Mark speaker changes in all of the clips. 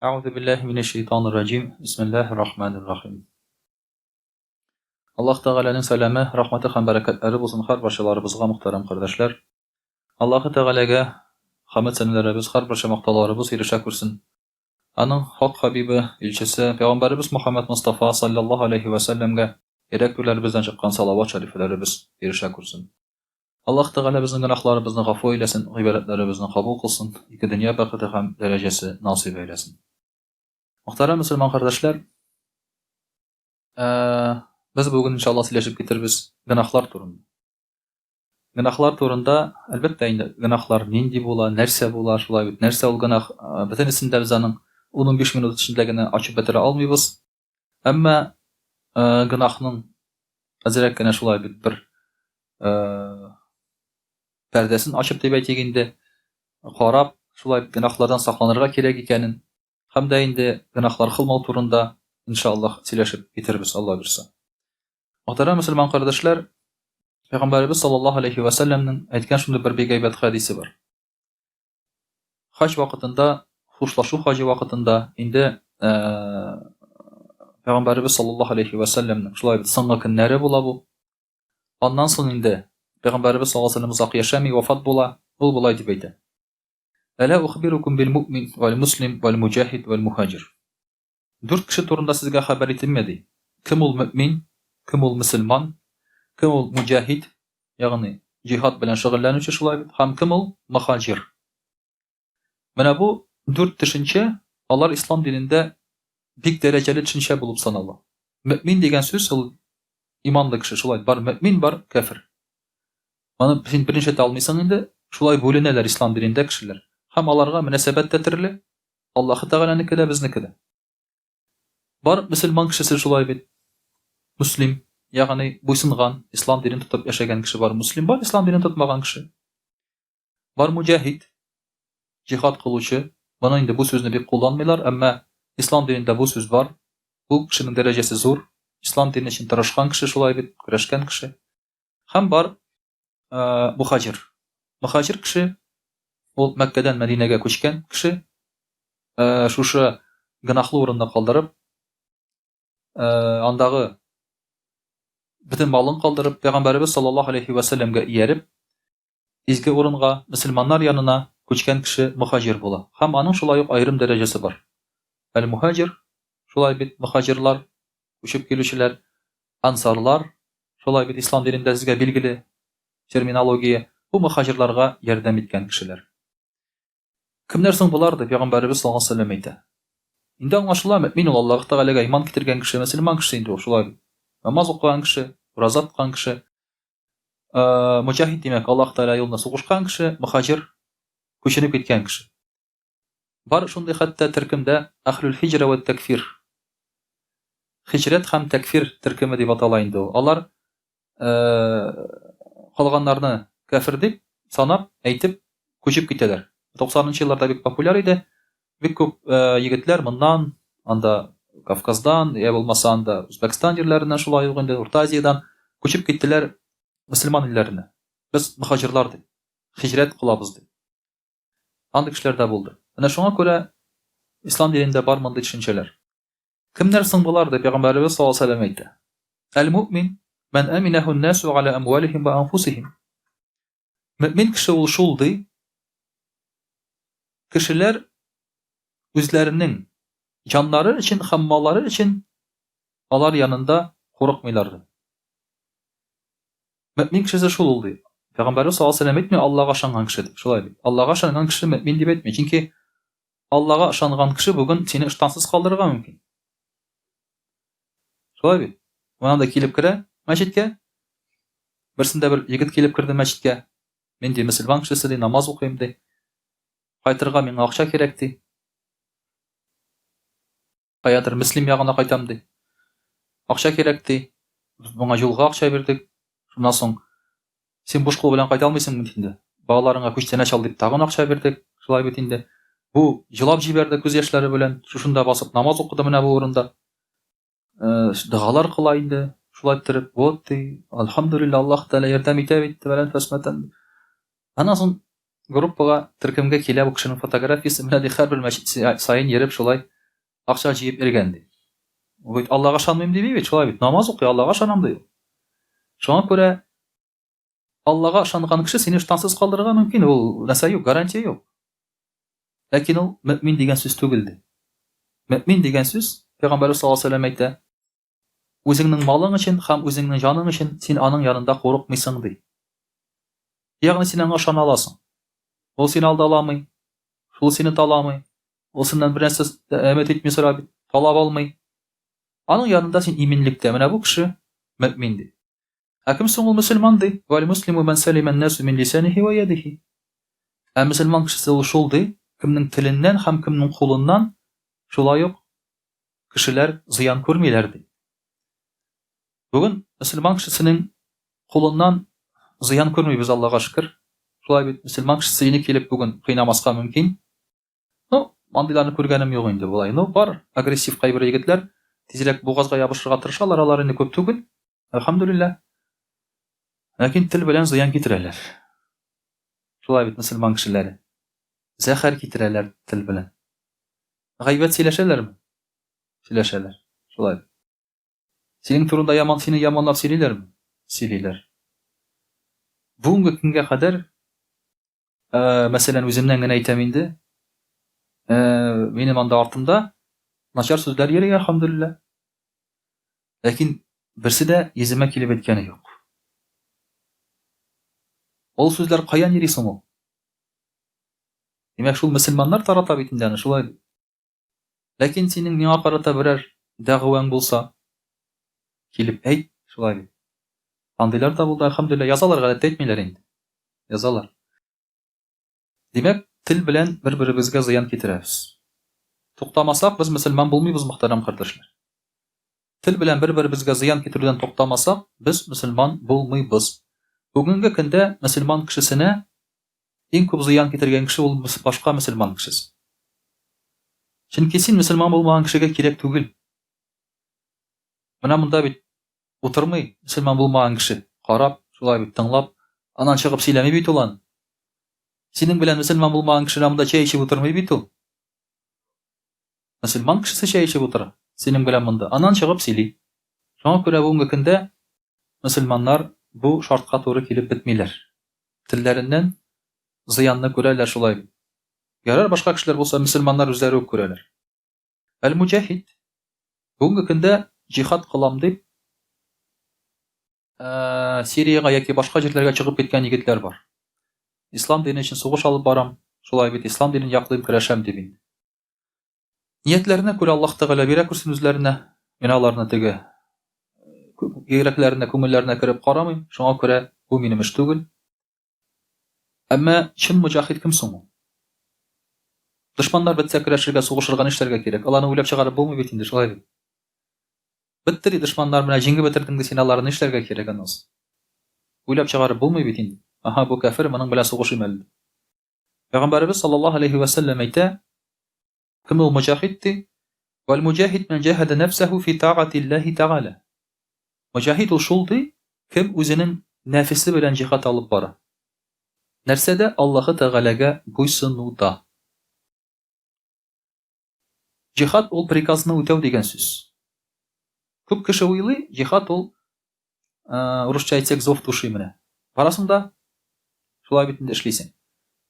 Speaker 1: Әгъузу биллаһи минәш шәйтанир раҗим. Бисмиллаһир рахманир рахим. Аллаһ Тәгаләнең сәламе, рәхмәте һәм бәрәкәтләре булсын һәр барчаларыбызга, мөхтәрәм кардәшләр. Аллаһы Тәгаләгә хәмд сәнәләребез, һәр барча мактауларыбыз ирешә күрсен. Аның хак хабибы, илчесе, пәйгамбәребез Мухаммад Мустафа саллаллаһу алейхи ва сәлләмгә йөрәк түрләребездән чыккан салават шәрифләребез ирешә күрсен. Аллаһ Тәгалә безнең гөнаһларыбызны гафу әйләсен, гыйбадәтләребезне кабул кылсын, ике дөнья бәхете һәм дәрәҗәсе насыйп әйләсен. Мөхтәрәм мөселман кардәшләр, без бүген иншалла сөйләшеп китербез гөнаһлар турында. Гөнаһлар турында, әлбәттә инде, гөнаһлар нинди була, нәрсә була, шулай бит, нәрсә ул гөнаһ, бөтенесен дә без аның 10-15 минут эчендә генә ачып бетерә алмыйбыз. Әмма гөнаһның әзрәк кенә шулай бит бер пәрдәсен ачып дип әйтик инде, карап, шулай гөнаһлардан сакланырга кирәк икәнен һәм дә инде гөнаһлар кылмау турында иншаллаһ сөйләшеп китербез, Алла бирсә. Мөхтәрәм мөселман кардәшләр, Пәйгамбәребез саллаллаһу алейхи ва сәлләмнең әйткән шундый бер бик әйбәт хәдисе бар. Хаҗ вакытында, хушлашу хаҗы вакытында инде Пәйгамбәребез саллаллаһу алейхи ва сәлләмнең шулай бит соңгы көннәре була бу. Аннан соң инде Пәйгамбәребез саллаллаһу алейхи ва сәлләм озак яшәми, вафат була. Ул болай дип әйтә: Әлә ухбирукум бил муъмин вәл муслим вәл муҗахид вәл мухаҗир. Дүрт кеше турында сезгә хәбәр итимме, ди. Кем ул мөэмин, кем ул мөселман, кем ул муҗаһид, ягъни җиһад белән шөгыльләнүче шулай бит, һәм кем ул мөхаҗир. Менә бу дүрт төшенчә, алар ислам динендә бик дәрәҗәле төшенчә булып санала. Мөэмин дигән сүз ул иманлы кеше, шулай бар мөэмин, бар кәфер. Моны син берничә әйтә алмыйсың инде, шулай бүленәләр ислам динендә кешеләр. Һәм аларга мөнәсәбәт тә төрле, Аллаһы Тәгаләнеке дә, безнеке дә. Бар мөселман кешесе шулай бит. Мөслим, ягъни буйсынган, ислам динен тотып яшәгән кеше бар. Мөслим бар, ислам динен тотмаган кеше. Бар муҗаһид, җихад кылучы. Моны инде бу сүзне бик кулланмыйлар, әмма ислам динендә бу сүз бар. Бу кешенең дәрәҗәсе зур. Ислам дине өчен тырышкан кеше шулай бит, көрәшкән кеше. Һәм бар мухаҗир. Мухаҗир кеше ул Мәккәдән Мәдинәгә күчкән кеше, шушы гөнаһлы урынны калдырып, андагы бөтен малын калдырып, пәйгамбәребез саллаллаһу алейхи ва сәлләмгә ияреп, изге урынга, мөселманнар янына күчкән кеше мухаҗир була. Һәм аның шулай ук аерым дәрәҗәсе бар. Әл-мухаҗир, шулай бит мухаҗирлар, күчеп килүчеләр, ансарлар, шулай бит ислам динендә сезгә билгеле терминология, бу мөхаҗирларга ярдәм иткән кешеләр. Кемнәр соң болар, дип пәйгамбәребез саллаллаһу алейһи ва сәлләм әйтә. Инде аңлашыла, мөэмин ул Аллаһ Тәгаләгә иман китергән кеше, мөселман кеше инде ул, шулай бит. Намаз укыган кеше, ураза тоткан кеше. Муҗахид димәк, Аллаһ Тәгалә юлында сугышкан кеше, мөхаҗир, күченеп киткән кеше. Бар шундый хәтта төркемдә әхлүл хиҗрә вә тәкфир. Хиҗрәт һәм тәкфир төркеме дип атала инде ул. Алар калганнарны кәфер дип санап, әйтеп күчеп китәләр. 90 нчы елларда бик популяр иде. Бик күп егетләр моннан, анда Кавказдан, я булмаса анда Үзбәкстан җирләреннән шулай ук инде Урта Азиядән күчеп киттеләр мөселман илләренә. Без мөхаҗирлар дип, хиҗрәт кылабыз дип. Андый кешеләр дә булды. Менә шуңа күрә ислам динендә бар мондый төшенчәләр. Кемнәр соң болар, дип пәйгамбәребез саллаллаһу алейһи ва сәлләм әйтә. Әл-муъмин мән аминәһу ан-насу аля амвалихим ва анфусихим. Мөэмин кеше ул шул ди, кешеләр үзләренең җаннары өчен һәм маллары өчен алар янында курыкмыйлар ди. Мөэмин кешесе шул ул, ди. Пәйгамбәребез саллаллаһу алейһи ва сәлләм әйтми, Аллага ышанган кеше дип. Шулай бит. Аллага ышанган кеше мөэмин дип әйтми. Чөнки Аллага ышанган кеше бүген сине ыштансыз калдырырга мөмкин. Шулай бит. Менә анда килеп керә мәчеткә. Берсендә бер егет килеп керде мәчеткә. Мин ди мөселман кешесе ди, намаз укыйм ди. Кайтырга миңа акча кирәк ди. Каядыр Мөслим ягына кайтам, ди. Акча кирәк, ди. Без моңа юлга акча бирдек. Шуннан соң син буш кул белән кайта алмыйсың бит инде. Балаларыңа күчтәнәч ал дип тагын акча бирдек. Шулай бит инде. Бу җылап җибәрде күз яшьләре белән. Шушында басып намаз укыды менә бу урында. Э, догалар кыла инде. Шулай иттереп, вот ди, альхамдулилла, Аллаһ Тәгалә ярдәм итә бит, фәлән фәсмәтән. Аннан соң группага, төркемгә килә бу кешенең фотографиясе, менә ди һәрбер мәчет саен йөреп шулай акча җыеп йөргән ди. Ул бит Аллага ышанмыйм дими бит, шулай бит. Намаз укый, Аллага ышанам ди. Шуңа күрә Аллага ышанган кеше сине ыштансыз калдырырга мөмкин, ул нәрсә юк, гарантия юк. Ләкин ул мөэмин дигән сүз түгел ди. Мөэмин дигән сүз, Пәйгамбәрбез саллаллаһу алейһи ва сәлләм әйтә, үзеңнең малың өчен һәм үзеңнең җаның өчен син аның янында курыкмыйсың ди. Ягъни син аңа ышана аласың. Ул сине алдаламый, шул сине таламый, ул синнән бер нәрсә өмет итми сорап, талап алмый. Аның янында син иминлектә. Менә бу кеше мөэмин ди. Ә кем соң ул мөселман ди? Вәл муслиму мән сәлимән насу мин лисанихи вә ядихи. Ә мөселман кешесе ул шул ди, кемнең теленнән һәм кемнең кулыннан шулай ук кешеләр зыян күрмиләр ди. Бүген мөселман кешесенең кулыннан зыян күрмибез, Аллага шөкер. Шулай бит, мөселман кешесе сине килеп бүген кыйнамаска мөмкин. Ну, андыйларны күргәнем юк инде болай. Ну, бар агрессив кайбер егетләр, тизрәк бугазга ябышырга тырышалар, алар инде күп түгел. Әлхәмдүлилләһ. Ләкин тел белән зыян китерәләр. Шулай бит мөселман кешеләре. Зәхәр китерәләр тел белән. Гайбәт сөйләшәләрме? Сөйләшәләр. Шулай бит. Синең турында яман, сине яманлап сөйлиләрме? Сөйлиләр. Бүгенге көнгә кадәр Мәсәлән, үземнән генә әйтәм инде. Минем анда артымда начар сүзләр йөри, әлхәмдүлилләһ. Ләкин берсе дә йөземә килеп әйткәне юк. Ул сүзләр каян йөри соң ул? Димәк, шул мөселманнар тарата бит инде аны, шулай бит. Ләкин синең миңа карата берәр дәгъваң булса, килеп әйт, шулай бит. Андыйлар да булды, әлхәмдүлилләһ, язалар, гадәттә әйтмиләр инде. Язалар. Димәк, тел белән бер-беребезгә зыян китерәбез. Туктамасак, без мөселман булмыйбыз, мөхтәрәм кардәшләр. Тел белән бер-беребезгә зыян китерүдән туктамасак, без мөселман булмыйбыз. Бүгенге көндә мөселман кешесенә иң күп зыян китергән кеше ул башка мөселман кешесе. Чөнки син мөселман булмаган кешегә кирәк түгел. Менә монда бит утырмый мөселман булмаган кеше, карап, шулай бит тыңлап, аннан чыгып сөйләми бит ул аны. Синең белән мөселман булмаган кеше монда чәй эчеп утырмый бит ул. Мөселман кешесе чәй эчеп утыра, синең белән монда. Аннан чыгып сөйли. Шуңа күрә бүгенге көндә мөселманнар бу шартка туры килеп бетмиләр. Телләреннән зыянны күрәләр шулай бит. Ярар, башка кешеләр булса, мөселманнар үзләре үк күрәләр. Әл-муҗахид бүгенге көндә җихад кылам дип Сириягә яки башка җирләргә чыгып киткән егетләр бар. Ислам дине өчен сугыш алып барам, шулай бит, ислам динен яклыйм, көрәшәм дип инде. Ниятләренә күрә Аллаһ Тәгалә бирә күрсен үзләренә. Мин аларны теге йөрәкләренә, күңелләренә кереп карамыйм, шуңа күрә бу минем эш түгел. Әмма чын мөҗахид кем соң ул? Дошманнар бетсә көрәшергә, сугышырга нишләргә кирәк? Аларны уйлап чыгарып булмый бит инде, шулай бит. Бетте ди дошманнар, менә җиңеп бетердең ди син аларны, нишләргә кирәк аннан соң? Уйлап чыгарып булмый бит инде. Аһа, бу кәфер, моның белән сугышыйм әле. Пәйгамбәребез саллаллаһу алейһи вә сәлләм әйтә, кем ул мөҗахид ди? Вәл муҗахид мән җаһада нәфсәһу фи тагатиллаһи тәгалә. Мөҗахид ул шул ди, кем үзенең нәфесе белән җихад алып бара. Нәрсәдә? Аллаһы Тәгаләгә буйсынуда. Җихад ул приказны үтәү дигән сүз. Күп кеше уйлый, җихад ул, урысча әйтсәк, зов души менә. Барасың да, шулай бит инде эшлисең.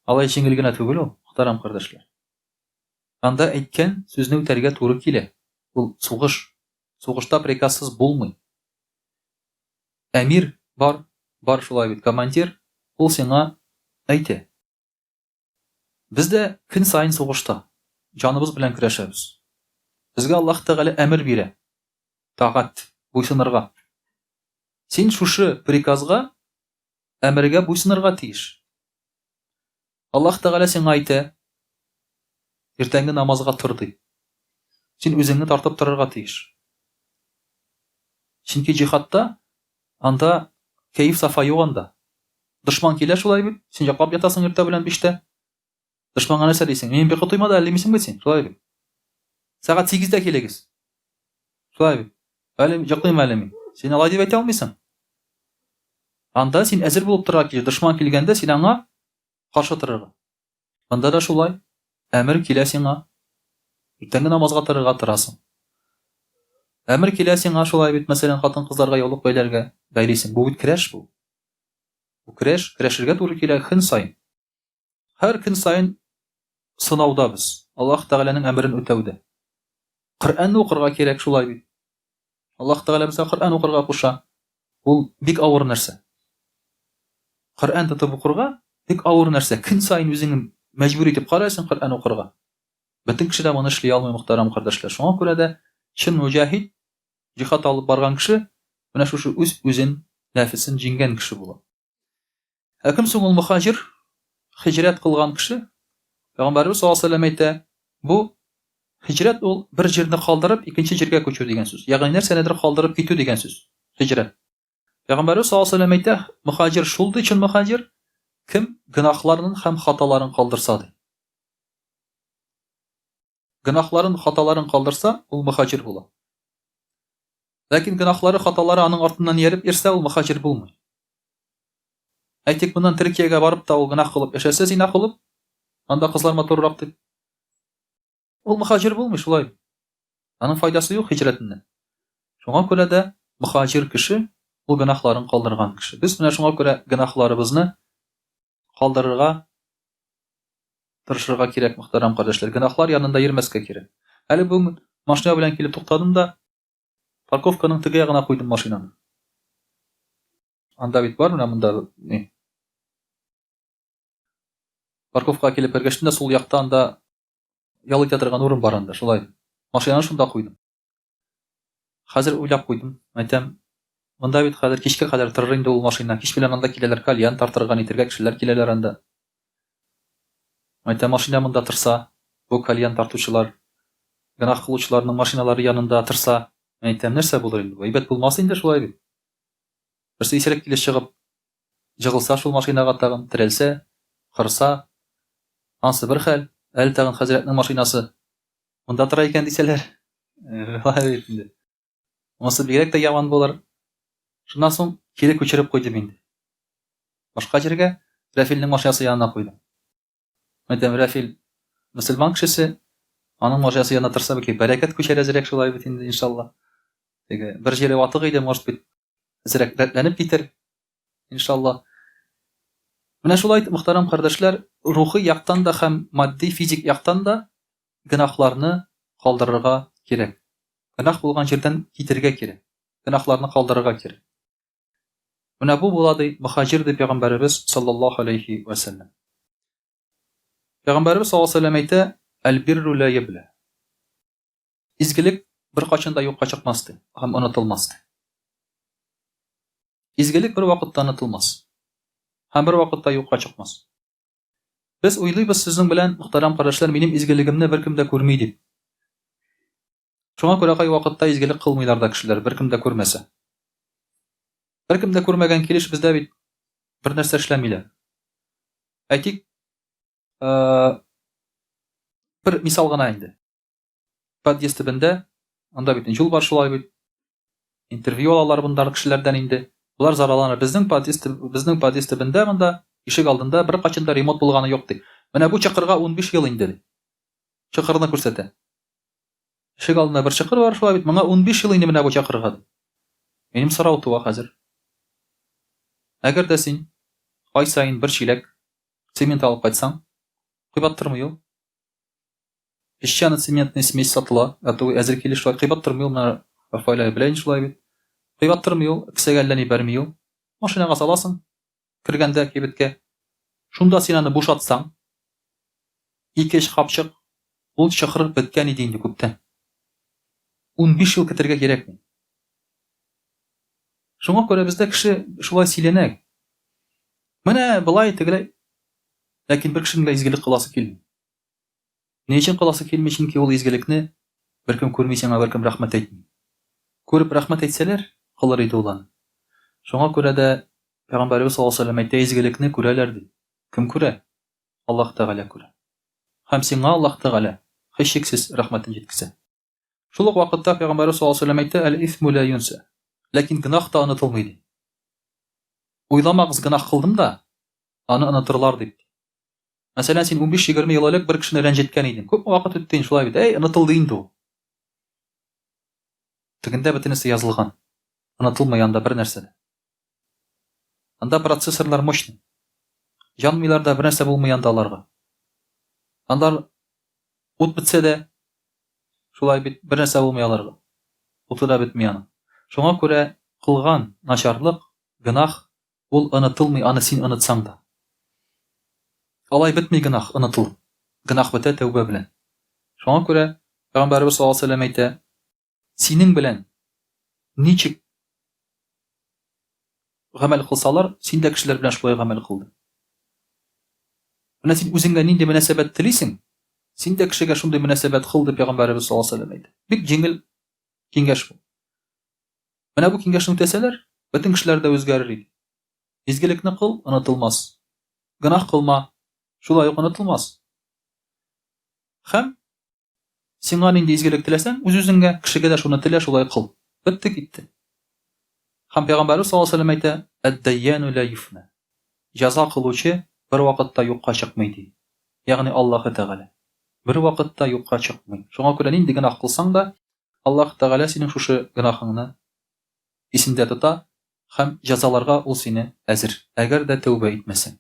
Speaker 1: Алай җиңел генә түгел ул, мөхтәрәм кардәшләр. Анда әйткән сүзне үтәргә туры килә. Ул сугыш. Сугышта приказсыз булмый. Әмир бар, бар шулай бит, командир, ул сиңа әйтә. Без дә көн саен сугышта, җаныбыз белән көрәшәбез. Безгә Аллаһ Тәгалә әмер бирә, тагать, буйсынырга. Син шушы приказга, әмергә буйсынырга тиеш. Аллаһ Тәгалә сиңа әйтә, иртәнге намазга тор ди. Син үзеңне тартып торырга тиеш. Чөнки җихадта анда кәеф-сафа юк анда. Дошман килә шулай бит, син йоклап ятасың иртә белән биштә. Дошманга нәрсә дисең? Минем йокы туймады әле димисең бит син, шулай бит. Сәгать сигездә килегез. Шулай бит. Әле йоклыйм әле мин. Син алай дип әйтә алмыйсың. Анда син әзер булып торырга кирәк. Дошман килгәндә син аңа Каршы торырга. Монда да шулай. Әмер килә сиңа. Иртәнге намазга торырга торасың. Әмер килә сиңа шулай бит, мәсәлән, хатын-кызларга яулык бәйләргә бәйлисең. Бу бит көрәш бу. Бу көрәш, көрәшергә туры килә көн саен. Һәр көн саен сынауда без. Аллаһ Тәгаләнең әмерен үтәүдә. Коръәнне укырга кирәк шулай бит. Аллаһ Тәгалә безгә Коръән укырга куша. Ул бик авыр нәрсә. Коръән тотып укырга бик авыр нәрсә. Көн саен үзеңне мәҗбүр итеп карайсың Коръән укырга. Бөтен кеше дә моны эшли алмый, мөхтәрәм кардәшләр. Шуңа күрә дә чын мөҗаһид, җихад алып барган кеше, менә шушы үз-үзен, нәфесен җиңгән кеше була. Ә кем соң ул мөхаҗир? Һиҗрәт кылган кеше. Пәйгамбәребез саллаллаһу алейһи ва сәлләм әйтә, бу һиҗрәт ул бер җирне калдырып икенче җиргә күчү дигән сүз. Ягъни нәрсәнедер калдырып китү дигән сүз. Һиҗрәт. Пәйгамбәребез саллаллаһу алейһи ва сәлләм әйтә, мөхаҗир шул ди, чын мөхаҗир, кем гөнаһларын һәм хаталарын калдырса ди. Гөнаһларын, хаталарын калдырса, ул мөхаҗир була. Ләкин гөнаһлары, хаталары аның артыннан ияреп йөрсә, ул мөхаҗир булмый. Әйтик, моннан Төркиягә барып та ул гөнаһ кылып яшәсә, зина кылып, анда кызлар матуррак дип, ул мөхаҗир булмый шулай. Аның файдасы юк һиҗрәтеннән. Шуңа күрә дә мөхаҗир кеше ул гөнаһларын калдырган кеше. Без менә шуңа күрә гөнаһларыбызны калдырырга тырышырга кирәк, мөхтәрәм кардәшләр. Гөнаһлар янында йөрмәскә кирәк. Әле бүген машина белән килеп туктадым да, парковканың теге ягына куйдым машинаны. Анда бит бар менә монда ни. Парковкага килеп кергәч тә сул якта анда ял итә торган урын бар анда, шулай. Машинаны шунда куйдым. Хәзер уйлап куйдым, әйтәм, монда бит хәзер кичкә кадәр торыр инде ул машина. Кич белән анда киләләр, кальян тартырга, нитергә кешеләр киләләр анда. Әйтәм, машина монда торса, бу кальян тартучылар, гөнаһ кылучыларның машиналары янында торса, әйтәм, нәрсә булыр инде бу? Әйбәт булмас инде шулай бит. Берсе исерек килеш чыгып, җыгылса шул машинага тагын, терәлсә, кырса, ансы бер хәл, әле тагын хәзрәтнең машинасы Монда тора икән дисәләр, шулай бит инде. Монысы бигрәк тә яман булыр. Шуннан соң кире күчереп куйдым инде. Башка җиргә Рәфилнең машинасы янына куйдым. Әйтәм, Рәфил мөселман кешесе, аның машинасы янына торса, бәлки бәрәкәт күчәр әзрәк шулай бит инде, иншалла. Теге бер җире ватык иде, может быть, әзрәк рәтләнеп китер. Иншалла. Менә шулай итеп, мөхтәрәм кардәшләр, рухи яктан да һәм матди, физик яктан да гөнаһларны калдырырга кирәк. Гөнаһ булган җирдән китергә кирәк. Гөнаһларны калдырырга кирәк. Менә бу була ди мөхаҗир ди пәйгамбәребез саллаллаһу алейхи ва сәлләм. Пәйгамбәребез саллаллаһу алейхи ва сәлләм әйтә, Әл-бирру ла ябла. Изгелек беркайчан да юкка чыкмас ди һәм онытылмас ди. Изгелек бер вакытта онытылмас һәм бер вакытта юкка чыкмас. Без уйлыйбыз сезнең белән, мөхтәрәм кардәшләр, минем изгелегемне беркем дә күрми дип. Шуңа күрә кайвакытта изгелек кылмыйлар да кешеләр, беркем дә күрмәсә. Беркем дә күрмәгән килеш бездә бит бер нәрсә эшләмиләр. Әйтик, бер мисал гына инде. Подъезд төбендә, анда бит юл бар шулай бит. Интервью алалар монда кешеләрдән инде. Болар зарарлана. Безнең подъезд, безнең подъезд төбендә монда ишек алдында беркайчан да ремонт булганы юк ди. Менә бу чокырга 15 ел инде ди. Чокырны күрсәтә. Ишек алдында бер чокыр бар шулай бит. Моңа 15 ел инде менә бу чокырга ди. Минем сорау туа хәзер. Әгәр дә син ай саен бер чиләк цемент алып кайтсаң, кыйбат тормый ул. Песчано-цементный смесь сатыла, готовый әзер килеш шулай кыйбат тормый ул, менә Рафаэль абый белә инде шулай бит. Кыйбат тормый ул, кесәгә әллә ни бәрми ул. Машинага саласың, кергәндә кибеткә. Шунда син аны бушатсаң, ике-өч капчык, ул чокыр беткән иде инде күптән. 15 ел көтәргә кирәкми. Шуңа күрә бездә кеше шулай сөйләнә. Менә болай, тегеләй. Ләкин бер кешенең дә изгелек кыласы килми. Ни өчен кыласы килми, чөнки ул изгелекне беркем күрми, сиңа беркем рәхмәт әйтми. Күреп рәхмәт әйтсәләр, кылыр иде ул аны. Шуңа күрә дә Пәйгамбәребез саллаллаһу алейһи ва сәлләм әйтә, изгелекне күрәләр ди. Кем күрә? Аллаһ Тәгалә күрә. Һәм сиңа Аллаһ Тәгалә һичшиксез рәхмәтен җиткезә. Шул ук вакытта Пәйгамбәребез саллаллаһу алейһи ва сәлләм әйтә, әл-исму ла юнса. Ләкин гөнаһ та онытылмый ди. Уйламагыз, гөнаһ кылдым да, аны онытырлар дип. Мәсәлән, син 15-20 ел элек бер кешене рәнҗеткән идең. Күпме вакыт үтте инде, шулай бит. Әй, онытылды инде ул. Тегендә бөтенесе язылган. Онытылмый анда бер нәрсә дә. Анда процессорлар мощный. Янмыйлар да, бер нәрсә булмый анда аларга. Анда ут бетсә дә, шулай бит, бер нәрсә булмый аларга. Уты да бетми аның. Шуңа күрә кылган начарлык, гөнаһ Ул онытылмый, аны син онытсаң да. Алай бетми гөнаһ, онытылып. Гөнаһ бетә тәүбә белән. Шуңа күрә Пәйгамбәребез саллаллаһу алейһи ва сәлләм әйтә, Синең белән ничек гамәл кылсалар, син дә кешеләр белән шулай гамәл кыл, ди. Менә син үзеңә нинди мөнәсәбәт телисең, син дә кешегә шундый мөнәсәбәт кыл, дип Пәйгамбәребез саллаллаһу алейһи ва сәлләм әйтә. Бик җиңел киңәш бу. Менә бу киңәшне үтәсәләр, бөтен кешеләр дә үзгәрер иде. Изгелекне кыл, онытылмас. Гөнаһ кылма, шулай ук онытылмас. Һәм сиңа нинди изгелек теләсәң, үз-үзеңгә, кешегә дә шуны телә, шулай кыл. Бетте китте. Һәм Пәйгамбәрбез саллаллаһу алейһи ва сәлләм әйтә, Әд-дәйяну ла юфна. Җәза кылучы бервакытта юкка чыкмый, ди. Ягъни Аллаһы Тәгалә. Бервакытта юкка чыкмый. Шуңа күрә нинди гөнаһ кылсаң да, Аллаһ Тәгалә синең шушы гөнаһыңны исендә тота һәм җәзаларга Ул сине әзер, әгәр дә тәүбә итмәсәң.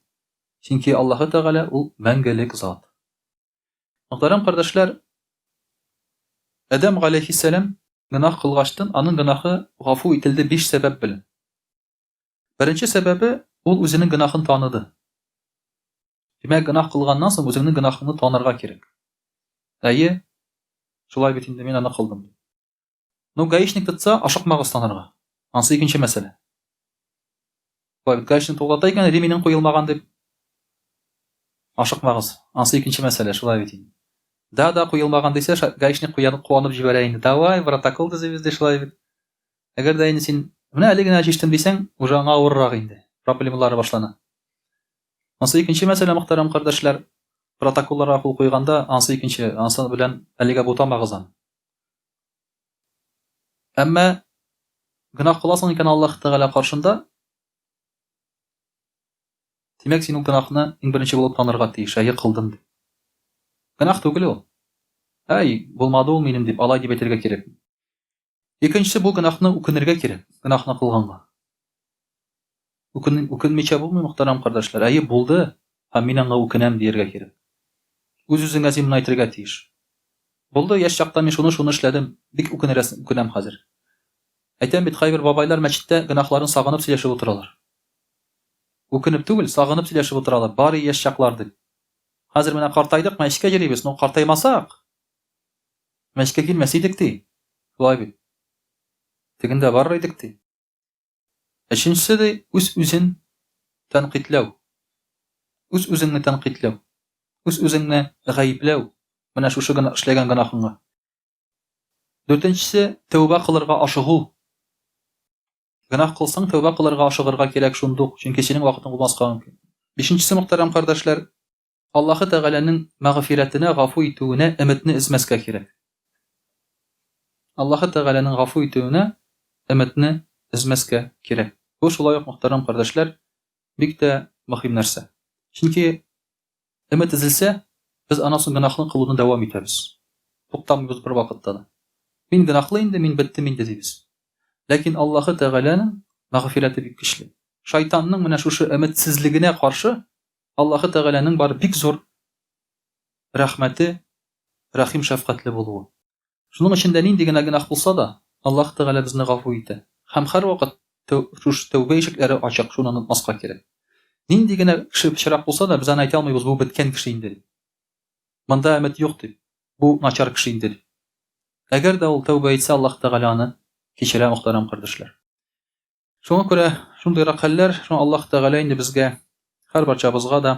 Speaker 1: Чөнки Аллаһы Тәгалә Ул мәңгелек зат. Мөхтәрәм кардәшләр, Адәм галәйһиссәлам гөнаһ кылгачтын, аның гөнаһы гафу ителде биш сәбәп белән. Беренче сәбәбе, ул үзенең гөнаһын таныды. Димәк, гөнаһ кылганнан соң үзеңнең гөнаһыңны танырга кирәк. Әйе, шулай бит инде, мин аны кылдым. Ну, гаишник тотса, ашыкмагыз танырга. Ансы икенче мәсьәлә. Шулай бит, гаишник туктата икән, реминең куелмаган дип, ашыкмагыз. Ансы икенче мәсьәлә, шулай бит инде. Да, да, куелмаган дисә, гаишник куанып җибәрә инде. Давай, протокол төзибез ди, шулай бит. Әгәр дә инде син менә әле генә чиштем дисәң, уже аңа авыррак инде. Проблемалары башлана. Ансы икенче мәсьәлә, мөхтәрәм кардәшләр, протоколларга кул куйганда, ансы икенче, ансы белән әлегә бутамагыз аны. Әмма гөнаһ кыласың икән Аллаһ Тәгалә каршында, димәк, син ул гөнаһны иң беренче булып танырга тиеш, әйе, кылдым дип. Гөнаһ түгел ул. Әй, булмады ул минем дип, алай дип әйтергә кирәкми. Икенчесе, бу гөнаһны үкенергә кирәк, гөнаһны кылганга. Үкен, үкенмичә булмый, мөхтәрәм кардәшләр. Әйе, булды, һәм мин аңа үкенәм дияргә кирәк. Үз-үзеңә син моны әйтергә тиеш. Булды, яшь чакта мин шуны-шуны эшләдем, бик үкенерәсең, үкенәм хәзер. Әйтәм бит, кайбер бабайлар мәчеттә гөнаһларын сагынып сөйләшеп утыралар. Үкенеп түгел, сагынып сөйләшеп утыралар, бары яшь чаклар дип. Хәзер менә картайдык, мәчеткә йөрибез, но картаймасак, Мәчкә килмәс идек, ди. Шулай бит. Тегендә барыр идек, ди. Өченчесе, ди, үз-үзен тәнкыйтьләү. Үз-үзеңне тәнкыйтьләү. Үз-үзеңне гаепләү. Менә шушы гына эшләгән гөнаһыңа. Дүртенчесе, тәүбә кылырга ашыгу. Гөнаһ кылсаң, тәүбә кылырга ашыгырга кирәк шундук, чөнки синең вакытың булмаска мөмкин. Бишенчесе, мөхтәрәм кардәшләр, Аллаһы Тәгаләнең мәгъфирәтенә, гафу итүенә өметне өзмәскә кирәк. Аллаһы Тәгаләнең гафу итүенә өметне өзмәскә кирәк. Бу шулай ук, мөхтәрәм кардәшләр, бик тә мөһим нәрсә. Чөнки өмет өзелсә, без аннан соң гөнаһны кылуны дәвам итәбез. Туктамыйбыз бервакытта да. Мин гөнаһлы инде, мин беттем инде дибез. Ләкин Аллаһы Тәгаләнең мәгъфирәте бик көчле. Шайтанның менә шушы өметсезлегенә каршы Аллаһы Тәгаләнең бар бик зур рәхмәте, рәхим-шәфкатьле булуы. Шуның өчен дә нинди генә гөнаһ булса да, Аллаһы Тәгалә безне гафу итә. Һәм һәрвакыт шушы тәүбә ишекләре ачык, шуны онытмаска кирәк. Нинди генә кеше пычрак булса да, без аны әйтә алмыйбыз, бу беткән кеше инде дип. Монда өмет юк дип. Бу начар кеше инде дип. Әгәр дә ул тәүбә итсә, Аллаһ Тәгалә аны кичерә, мөхтәрәм кардәшләр. Шуңа күрә шундыйрак хәлләр, шуңа Аллаһ Тәгалә инде безгә, һәрбарчабызга да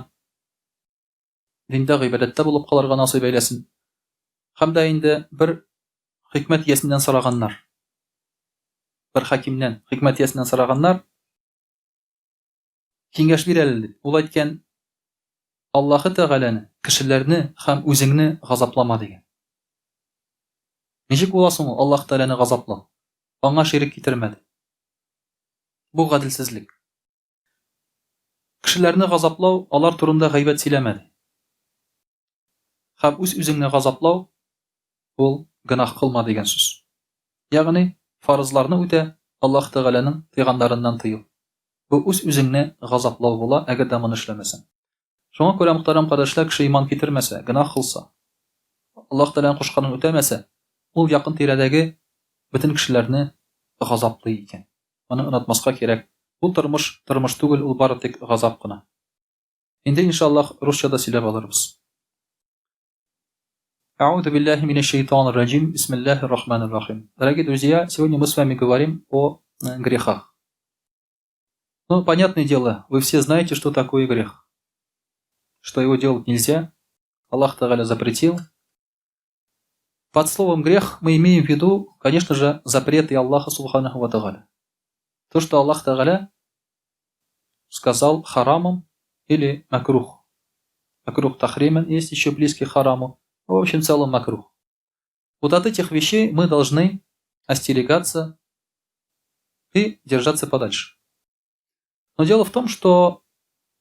Speaker 1: диндә гыйбадәттә булып калырга насыйп әйләсен. Һәм дә инде бер хикмәт иясеннән сораганнар. Бер хакимнән, хикмәт иясеннән сораганнар. Киңәш бир әле дип. Ул әйткән, Аллаһы Тәгаләне, кешеләрне һәм үзеңне газаплама дигән. Ничек була соң ул Аллаһ Тәгаләне газаплау? Аңа ширек китермәде. Бу гаделсезлек. Кешеләрне газаплау, алар турында гайбәт сөйләмәде. Һәм үз-үзеңне газаплау ул гөнаһ кылма дигән сүз. Ягъни фарызларны үтә, Аллаһ Тәгаләнең тыйганнарыннан тыел. Бу үз-үзеңне газаплау була, әгәр дә моны эшләмәсәң. Шуңа күрә, мөхтәрәм кардәшләр, кеше иман китермәсә, гөнаһ кылса, Аллаһ Тәгаләнең кушканын үтәмәсә, ул якын тирәдәге бөтен кешеләрне газаплый икән. Моны онытмаска кирәк. Бу тормыш, тормыш түгел, ул бары тик газап кына. Инде, иншаллаһ, русча да сөйләп алырбыз. А'уду биллахи минәш шайтанир раҗим. Бисмиллахир рахманир рахим. Дорогие друзья, сегодня мы с вами говорим о грехах. Ну, понятное дело, вы все знаете, что такое грех. Что его делать нельзя. Аллах Тагаля запретил. Под словом грех мы имеем в виду, конечно же, запреты Аллаха Субханаху Ва Тагаля. То, что Аллах Тагаля сказал харамом или макрух. Макрух тахримен есть еще близкий к хараму. В общем, в целом макрух. Вот от этих вещей мы должны остерегаться и держаться подальше. Но дело в том, что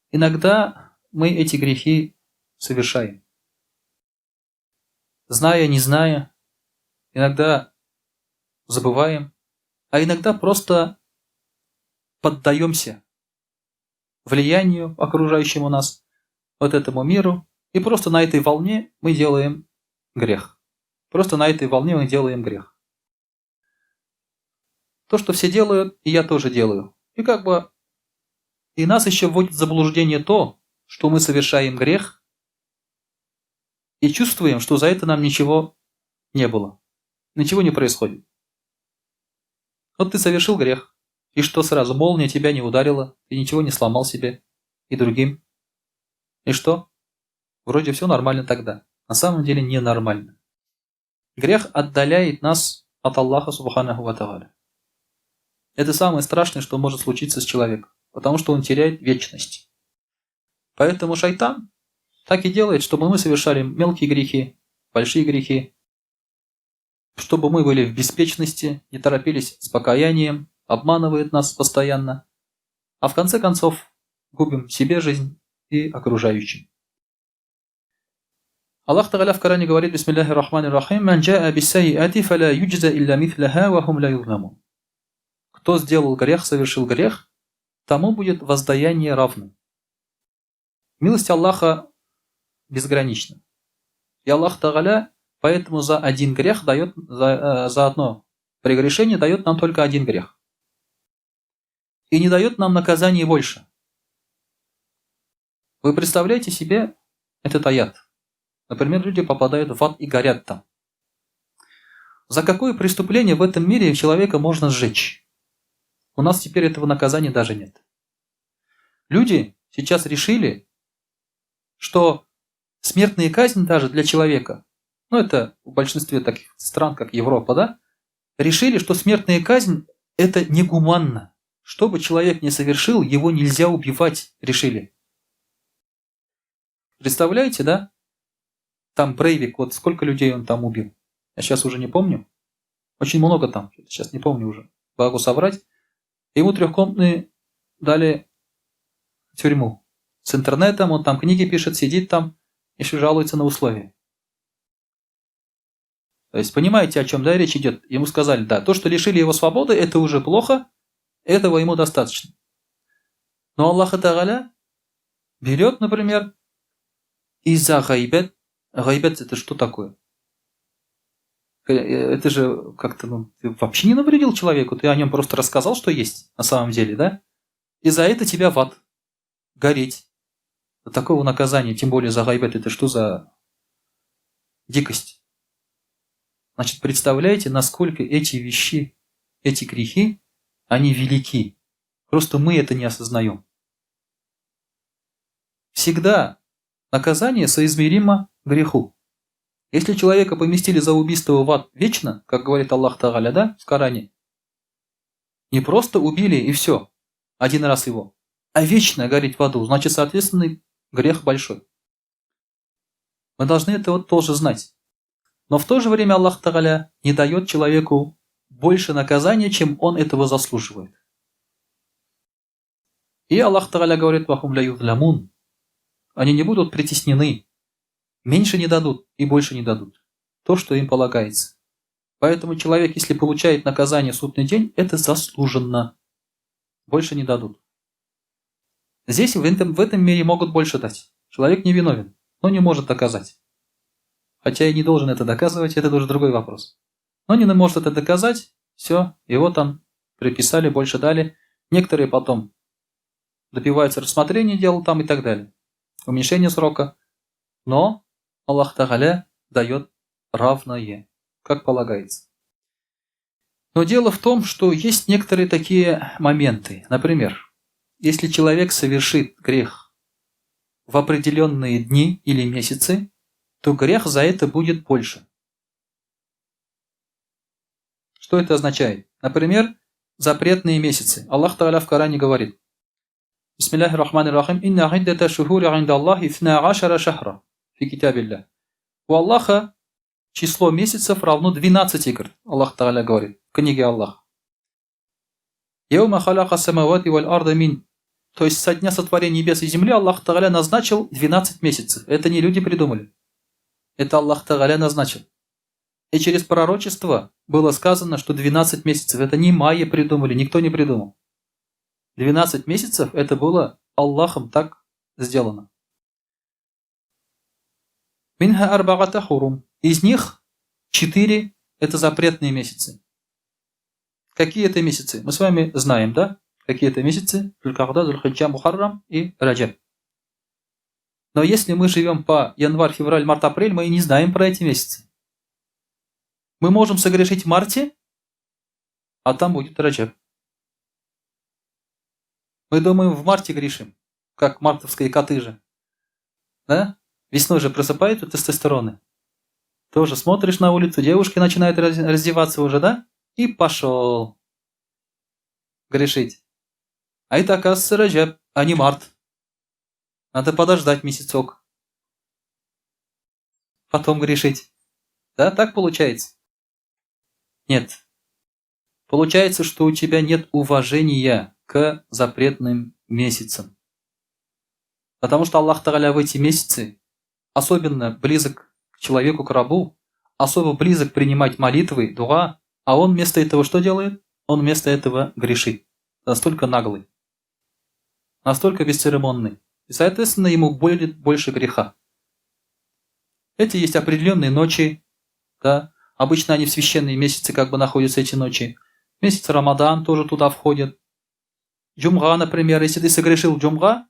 Speaker 1: иногда мы эти грехи совершаем. Зная, не зная, иногда забываем, а иногда просто поддаемся влиянию окружающему нас, вот этому миру, и просто на этой волне мы делаем грех. Просто на этой волне мы делаем грех. То, что все делают, и я тоже делаю. И как бы и нас еще вводит в заблуждение то, что мы совершаем грех и чувствуем, что за это нам ничего не было. Ничего не происходит. Вот ты совершил грех, и что сразу? Молния тебя не ударила, ты ничего не сломал себе и другим. И что? Вроде все нормально тогда. На самом деле ненормально. Грех отдаляет нас от Аллаха Субханаху Ва Тааля. Это самое страшное, что может случиться с человеком, потому что он теряет вечность. Поэтому шайтан так и делает, чтобы мы совершали мелкие грехи, большие грехи, чтобы мы были в беспечности, не торопились с покаянием, обманывает нас постоянно, а в конце концов губим себе жизнь и окружающим. Аллах Тагаля в Коране говорит, Бисмиллахи рахмани рахим, «Ман джаа биссайати фаля юджза илля митляха ва хум ля юзламун». Кто сделал грех, совершил грех, тому будет воздаяние равным. Милость Аллаха безгранична. И Аллах Тагаля поэтому за один грех дает, за одно прегрешение дает нам только один грех. И не дает нам наказание больше. Вы представляете себе этот аят? Например, люди попадают в ад и горят там. За какое преступление в этом мире человека можно сжечь? У нас теперь этого наказания даже нет. Люди сейчас решили, что смертная казнь даже для человека, ну это в большинстве таких стран, как Европа, да, решили, что смертная казнь это негуманно. Что бы человек ни совершил, его нельзя убивать, решили. Представляете, да? Там Брейвик, вот сколько людей он там убил. Я сейчас уже не помню. Очень много там, сейчас не помню уже. Могу соврать. Ему трехкомнатные дали тюрьму. С интернетом, он там книги пишет, сидит там, еще жалуется на условия. То есть, понимаете, о чем, да, речь идет? Ему сказали, да, то, что лишили его свободы, это уже плохо, этого ему достаточно. Но Аллах Тагаля берет, например, из-за гайбет. Гайбет это что такое? Это же как-то, ну, ты вообще не навредил человеку, ты о нем просто рассказал, что есть на самом деле, да? И за это тебя в ад гореть. Такого наказания, тем более за гайбет, это что за дикость? Значит, представляете, насколько эти вещи, эти грехи, они велики. Просто мы это не осознаем. Всегда наказание соизмеримо греху. Если человека поместили за убийство в ад вечно, как говорит Аллах Тагаля, да, в Коране, не просто убили и все, один раз его, а вечно гореть в аду, значит, соответственно, грех большой. Мы должны это вот тоже знать. Но в то же время Аллах Тагаля не дает человеку больше наказания, чем он этого заслуживает. И Аллах Тагаля говорит, «Вахум ля юзламун». Они не будут притеснены. Меньше не дадут и больше не дадут. То, что им полагается. Поэтому человек, если получает наказание в судный день, это заслуженно. Больше не дадут. Здесь, в этом мире могут больше дать. Человек не виновен, но не может доказать. Хотя и не должен это доказывать, это уже другой вопрос. Но не может это доказать, все, его там приписали, больше дали. Некоторые потом добиваются рассмотрения дела там и так далее. Уменьшение срока. Но Аллах Тагаля дает равное, как полагается. Но дело в том, что есть некоторые такие моменты. Например, если человек совершит грех в определенные дни или месяцы, то грех за это будет больше. Что это означает? Например, запретные месяцы. Аллах Та'аля в Коране говорит: بسم الله الرحمن الرحيم. إن عدة الشهور عند الله اثنا عشر شهرا. في كتاب الله. У Аллаха число месяцев равно 12, говорит. Аллах Та'аля говорит в книге Аллаха. يوم خلق السماوات والأرض من. То есть со дня сотворения небес и земли Аллах Та'аля назначил 12 месяцев. Это не люди придумали. Это Аллах Та'аля назначил. И через пророчество было сказано, что 12 месяцев. Это не майя придумали, никто не придумал. 12 месяцев это было Аллахом так сделано. منها أربعة حرم. Из них 4 это запретные месяцы. Какие это месяцы? Мы с вами знаем, да? Какие это месяцы? Зулькагда, Зульхиджа, Мухаррам и Раджаб. Но если мы живем по январь, февраль, март, апрель, мы и не знаем про эти месяцы. Мы можем согрешить в марте, а там будет Раджаб. Мы думаем, в марте грешим, как мартовские коты же. Да? Весной же просыпаются тестостероны. Тоже смотришь на улицу, девушки начинают раздеваться уже, да? И пошел грешить. А это, оказывается, Раджаб, а не март. Надо подождать месяцок. Потом грешить. Да, так получается? Нет. Получается, что у тебя нет уважения к запретным месяцам. Потому что Аллах Тагаля в эти месяцы особенно близок к человеку, к рабу, особо близок принимать молитвы, дуа, а он вместо этого что делает? Он вместо этого грешит. Настолько наглый. Настолько бесцеремонный. И, соответственно, ему будет больше греха. Эти есть определенные ночи, да, обычно они в священные месяцы как бы находятся, эти ночи. Месяц Рамадан тоже туда входит. Джумга, например, если ты согрешил джумга,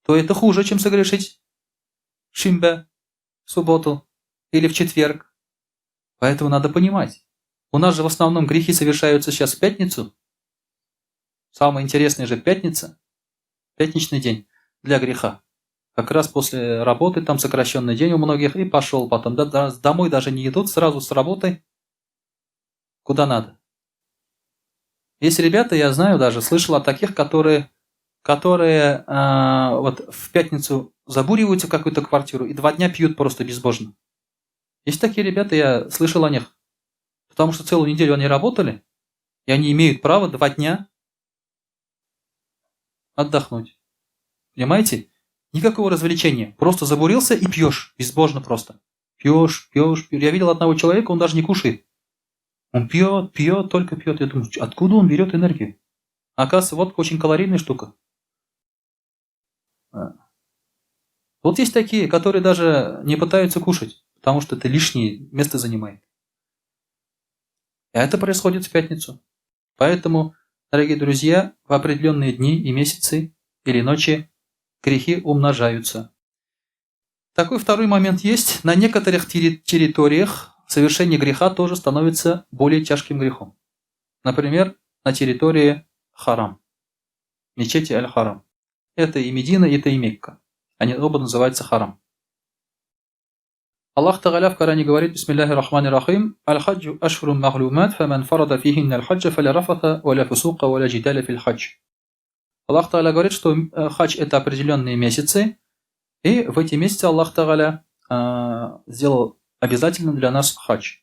Speaker 1: то это хуже, чем согрешить шимбә, в субботу или в четверг. Поэтому надо понимать. У нас же в основном грехи совершаются сейчас в пятницу. Самое интересное же пятница. Пятничный день для греха. Как раз после работы, там сокращенный день у многих, и пошел потом. Да, домой даже не идут, сразу с работы куда надо. Есть ребята, я знаю даже, слышал о таких, которые вот в пятницу забуриваются в какую-то квартиру и 2 дня пьют просто безбожно. Есть такие ребята, я слышал о них. Потому что целую неделю они работали, и они имеют право 2 дня отдохнуть. Понимаете? Никакого развлечения. Просто забурился и пьешь. Безбожно просто. Пьешь, пьешь, пьешь. Я видел одного человека, он даже не кушает. Он пьет, пьет, только пьет. Я думаю, откуда он берет энергию? Оказывается, водка очень калорийная штука. А. Вот есть такие, которые даже не пытаются кушать, потому что это лишнее место занимает. И это происходит в пятницу. Поэтому, дорогие друзья, в определенные дни и месяцы или ночи грехи умножаются. Такой второй момент есть. На некоторых территориях совершение греха тоже становится более тяжким грехом. Например, на территории Харам, мечети Аль-Харам. Это и Медина, это и Мекка. Они оба называются Харам. Аллах Тагаля в Коране говорит: بسم الله الرحمن الرحيم, الحج أشهر معلومات, فمن فرض فيهن الحج فلا رفث ولا فسوق ولا جدال في الحج. Аллах Тагаля говорит, что хадж это определенные месяцы, и в эти месяцы Аллах Тагаля сделал обязательным для нас хадж.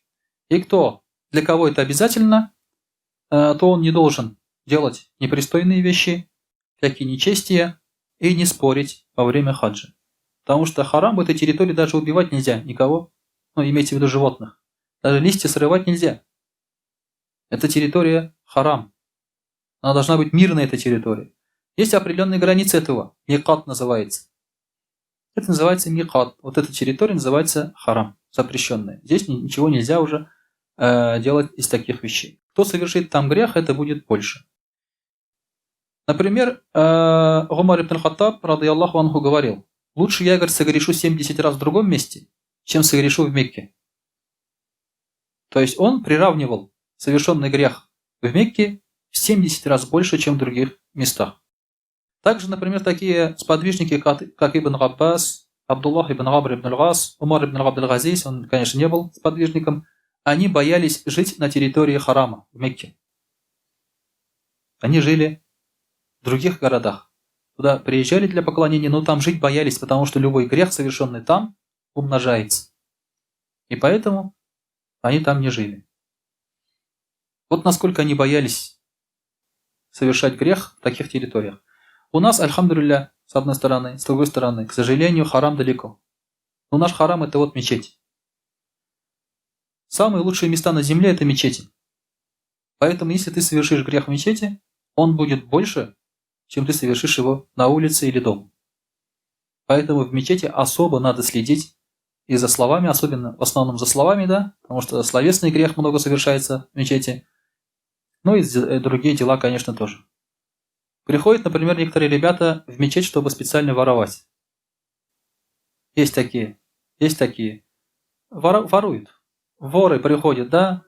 Speaker 1: И кто, для кого это обязательно, то он не должен делать непристойные вещи, всякие нечестия и не спорить во время хаджа. Потому что харам в этой территории даже убивать нельзя никого, ну, имейте в виду животных. Даже листья срывать нельзя. Это территория харам. Она должна быть мирной, эта территория. Есть определенные границы этого. Микат называется. Это называется микат. Вот эта территория называется харам, запрещенная. Здесь ничего нельзя уже делать из таких вещей. Кто совершит там грех, это будет больше. Например, Умар ибн Хаттаб, رضي الله عنه, говорил: лучше я, говорит, согрешу 70 раз в другом месте, чем согрешу в Мекке. То есть он приравнивал совершенный грех в Мекке в 70 раз больше, чем в других местах. Также, например, такие сподвижники, как Ибн Аббас, Абдуллах ибн Амр ибн Аль-Ас, Умар ибн Абдул-Газиз, он, конечно, не был сподвижником, они боялись жить на территории харама в Мекке. Они жили в других городах. Туда приезжали для поклонения, но там жить боялись, потому что любой грех, совершенный там, умножается. И поэтому они там не жили. Вот насколько они боялись совершать грех в таких территориях. У нас, الحمد لله, с одной стороны, с другой стороны, к сожалению, харам далеко. Но наш харам – это вот мечеть. Самые лучшие места на земле – это мечети. Поэтому, если ты совершишь грех в мечети, он будет больше, чем ты совершишь его на улице или дома. Поэтому в мечети особо надо следить и за словами, особенно в основном за словами, да, потому что словесный грех много совершается в мечети. Ну и другие дела, конечно, тоже. Приходят, например, некоторые ребята в мечеть, чтобы специально воровать. Есть такие, есть такие. Воруют. Воры приходят, да?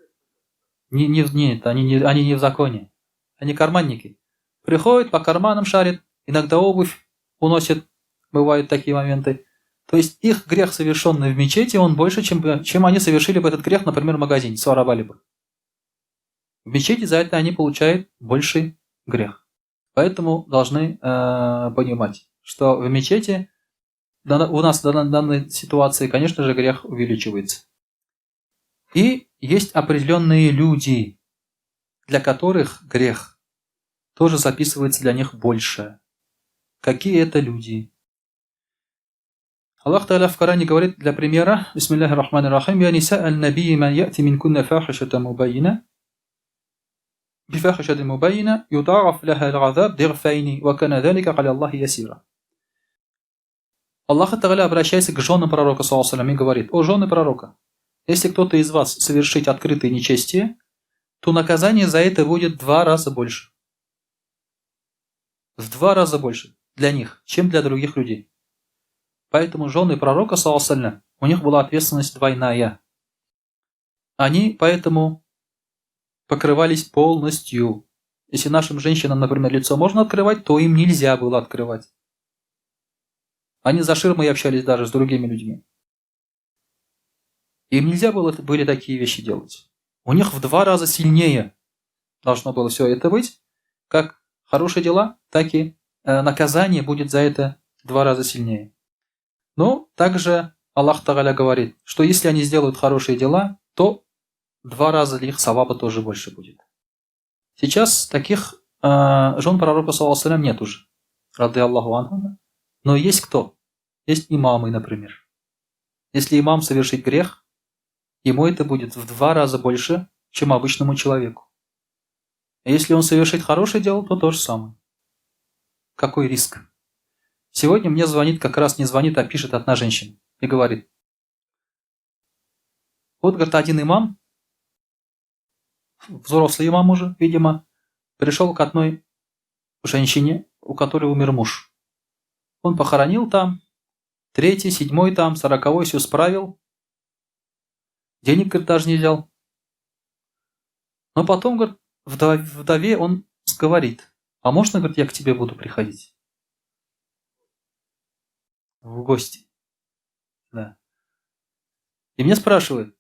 Speaker 1: Не, не, нет, они не в законе. Они карманники. Приходят, по карманам шарят, иногда обувь уносят, бывают такие моменты. То есть их грех, совершенный в мечети, он больше, чем они совершили бы этот грех, например, в магазине, своровали бы. В мечети за это они получают больший грех. Поэтому должны понимать, что в мечети у нас в данной ситуации, конечно же, грех увеличивается. И есть определенные люди, для которых грех тоже записывается для них больше. Какие это люди? Аллах تعالى в Коране говорит для примера, بسم الله الرحمن الرحيم, «يا نساء النبي من يأت منكن فاحشة مبينة، بفاحشة مبينة يضاعف لها العذاب ضعفين وكان ذلك على الله يسيرا». Аллах تعالى обращается к женам пророка, صلى الله, и говорит: «О жены пророка, если кто-то из вас совершит открытое нечестие, то наказание за это будет в два раза больше». В два раза больше для них, чем для других людей. Поэтому жены пророка, صلى الله, у них была ответственность двойная. Они поэтому покрывались полностью. Если нашим женщинам, например, лицо можно открывать, то им нельзя было открывать. Они за ширмой общались даже с другими людьми. Им нельзя было были такие вещи делать. У них в два раза сильнее должно было все это быть, как хорошие дела, так и наказание будет за это в два раза сильнее. Но также Аллах تعالى говорит, что если они сделают хорошие дела, то два раза для их саваба тоже больше будет. Сейчас таких жен пророка, صلى الله, нет уже, رضي الله عنهم. Но есть кто? Есть имамы, например. Если имам совершит грех, ему это будет в два раза больше, чем обычному человеку. А если он совершит хорошее дело, то то же самое. Какой риск? Сегодня мне звонит, как раз не звонит, а пишет одна женщина и говорит: вот, говорит, один имам, взрослый имам уже, видимо, пришел к одной женщине, у которой умер муж. Он похоронил там, третий, седьмой там, 40-й, все справил. Денег, говорит, даже не взял. Но потом, говорит, вдове он говорит: а можно, говорит, я к тебе буду приходить в гости? Да. И мне спрашивают,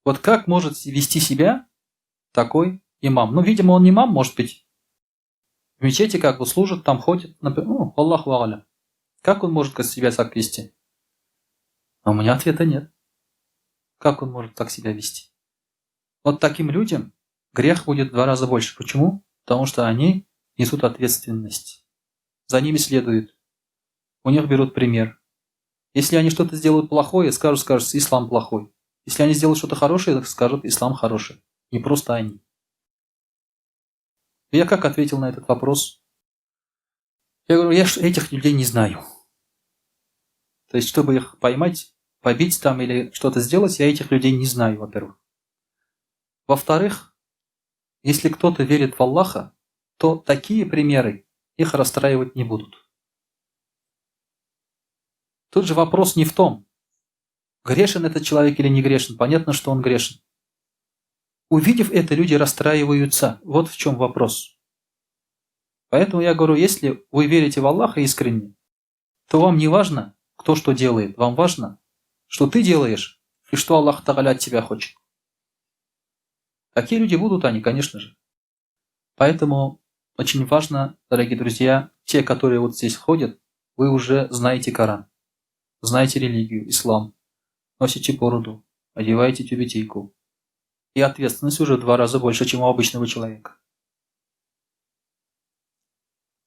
Speaker 1: вот как может вести себя такой имам? Ну, видимо, он не имам, может быть, в мечети как бы служит, там ходит, например, ну, الله أعلم. Как он может себя так вести? А у меня ответа нет. Как он может так себя вести? Вот таким людям грех будет в два раза больше. Почему? Потому что они несут ответственность. За ними следуют. У них берут пример. Если они что-то сделают плохое, скажут, ислам плохой. Если они сделают что-то хорошее, скажут, ислам хороший. Не просто они. Я как ответил на этот вопрос? Я говорю, я этих людей не знаю. То есть, чтобы их поймать, побить там или что-то сделать, я этих людей не знаю, во-первых. Во-вторых, если кто-то верит в Аллаха, то такие примеры их расстраивать не будут. Тут же вопрос не в том, грешен этот человек или не грешен. Понятно, что он грешен. Увидев это, люди расстраиваются. Вот в чем вопрос. Поэтому я говорю, если вы верите в Аллаха искренне, то вам не важно, кто что делает. Вам важно, что ты делаешь и что Аллах Тагаля от тебя хочет. Такие люди будут они, конечно же. Поэтому очень важно, дорогие друзья, те, которые вот здесь ходят, вы уже знаете Коран, знаете религию, ислам, носите бороду, одеваете тюбетейку. И ответственность уже в 2 раза больше, чем у обычного человека.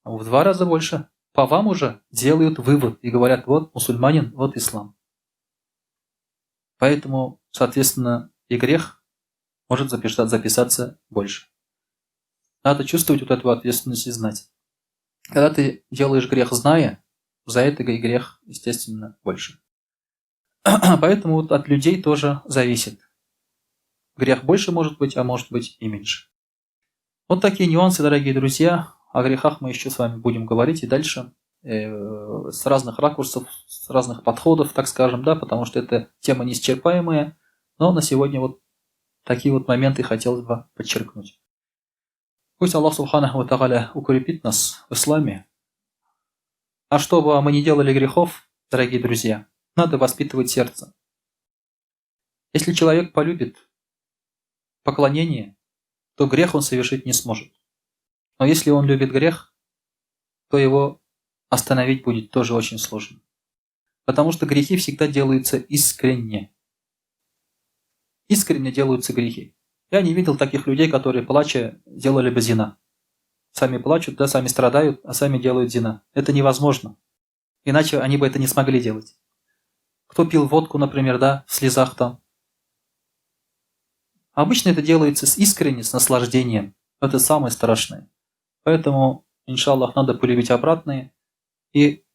Speaker 1: В 2 раза больше. По вам уже делают вывод и говорят, вот мусульманин, вот ислам. Поэтому, соответственно, и грех может записаться больше. Надо чувствовать вот эту ответственность и знать. Когда ты делаешь грех, зная, за это и грех, естественно, больше. Поэтому вот от людей тоже зависит. Грех больше может быть, а может быть и меньше. Вот такие нюансы, дорогие друзья. О грехах мы еще с вами будем говорить и дальше. С разных ракурсов, с разных подходов, так скажем, да, потому что эта тема неисчерпаемая. Но на сегодня вот такие вот моменты хотелось бы подчеркнуть. Пусть Аллах Субханаху ва Тааля укрепит нас в исламе. А чтобы мы не делали грехов, дорогие друзья, надо воспитывать сердце. Если человек полюбит поклонение, то грех он совершить не сможет. Но если он любит грех, то его остановить будет тоже очень сложно. Потому что грехи всегда делаются искренне. Искренне делаются грехи. Я не видел таких людей, которые, плача, делали бы зина. Сами плачут, да, сами страдают, а сами делают зина. Это невозможно. Иначе они бы это не смогли делать. Кто пил водку, например, да, в слезах там. Обычно это делается с искренне, с наслаждением. Это самое страшное. Поэтому, иншаллах, надо полюбить обратное, и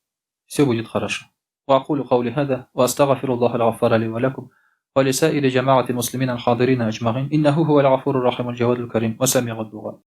Speaker 1: все будет хорошо. وأقول قولي هذا وأستغفر الله الغفار لي ولكم ولسائر جماعة المسلمين الحاضرين أجمعين إنه هو الغفور الرحيم الجواد الكريم وسميع الدعاء.